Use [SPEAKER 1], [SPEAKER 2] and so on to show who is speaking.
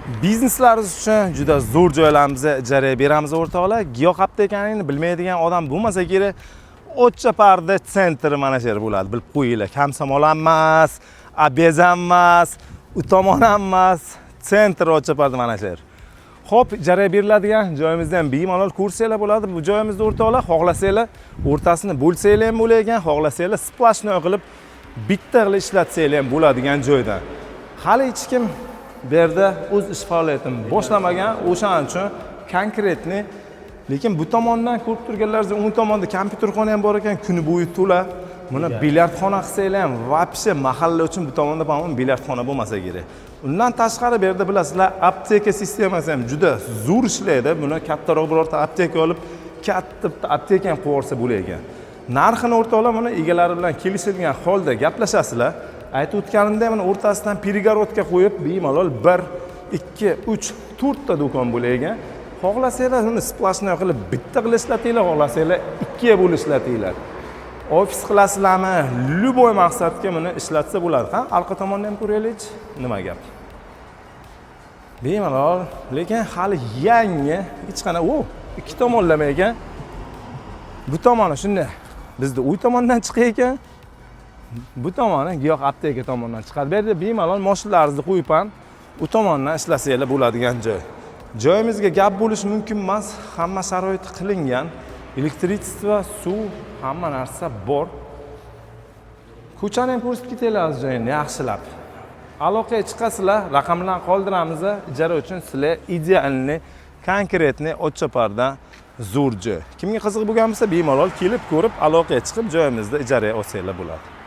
[SPEAKER 1] Bizneslaringiz uchun juda zo'r joylarimizni ijaraga beramiz, o'rtoqlar. Giyoh aptekaningni bilmaydigan odam bo'lmasa kerak. O'tchaparda центр i mana shu yer bo'ladi, bilib qo'yinglar. Komsomol ham emas, Abez ham emas, u tomon ham emas, центр O'tchaparda mana shu yer. Xo'p, ijaraga beriladigan joyimizda ham bemalol ko'rsanglar bo'ladi. Bu joyimizda, o'rtoqlar, xohlasanglar o'rtasini bo'lsanglar ham bo'lar, xohlasanglar сплошной qilib bitta qilib ishlatsanglar ham bo'ladigan joydan. Hali hech kim bu yerda o'z ish faoliyatini boshlamagan, o'shaning uchun конкретный. Lekin bu tomondan ko'rib turganlaringizdek, o'ng tomonda kompyuterxona ham bor ekan, kuni bo'yi to'la. Buni bilyardxona qilsanglar ham вообще mahalla uchun bu tomonda, по-моему, bilyardxona bo'lmasa kerak. Undan tashqari bu yerda, bilasizlar, apteka sistemasi ham juda zo'r ishlaydi. Buni kattaroq birorta apteka olib, katta bitta apteka ham qo'yib yuborsa bo'lar ekan. Narxini, o'rtoqlar, buni egalari bilan kelishilgan holda gaplashasizlar. Aytib o'tganimdek, mana o'rtasidan перегородка qo'yib, bemalol bir, ikki, uch, to'rtta do'kon bo'lar ekan. Xohlasanglar, uni сплошной qilib bitta qilib ishlatinglar, xohlasanglar, ikkiga bo'lib ishlatinglar. Ofis qilasizlarmi, любой maqsadga buni ishlatsa bo'ladi. Ha, orqa tomonni ham ko'raylikchi, nima gap. Bemalol, lekin hali yangi, hech qanaqa o ikki tomonlama ekan. Bu tomoni shunday bizni uy tomondan chiqar ekan, bu tomoni giyoh apteka tomondan chiqadi. Bu yerda bemalol mashinalaringizni qo'yib ham u tomondan ishlasanglar bo'ladigan joy. Joyimizga gap bo'lishi mumkin emas, hamma sharoit qilingan, электричество, suv, hamma narsa bor. Ko'chani ham ko'rsatib ketaylik hozir, joyini yaxshilab. Aloqaga chiqasizlar, raqamlarni qoldiramiz. Ijara uchun sizlar идеальный, конкретный Otchopardan zo'r joy. Kimga qiziq bo'lgan bo'lsa, bemalol kelib ko'rib, aloqaga chiqib, joyimizda ijaraga olsanglar bo'ladi.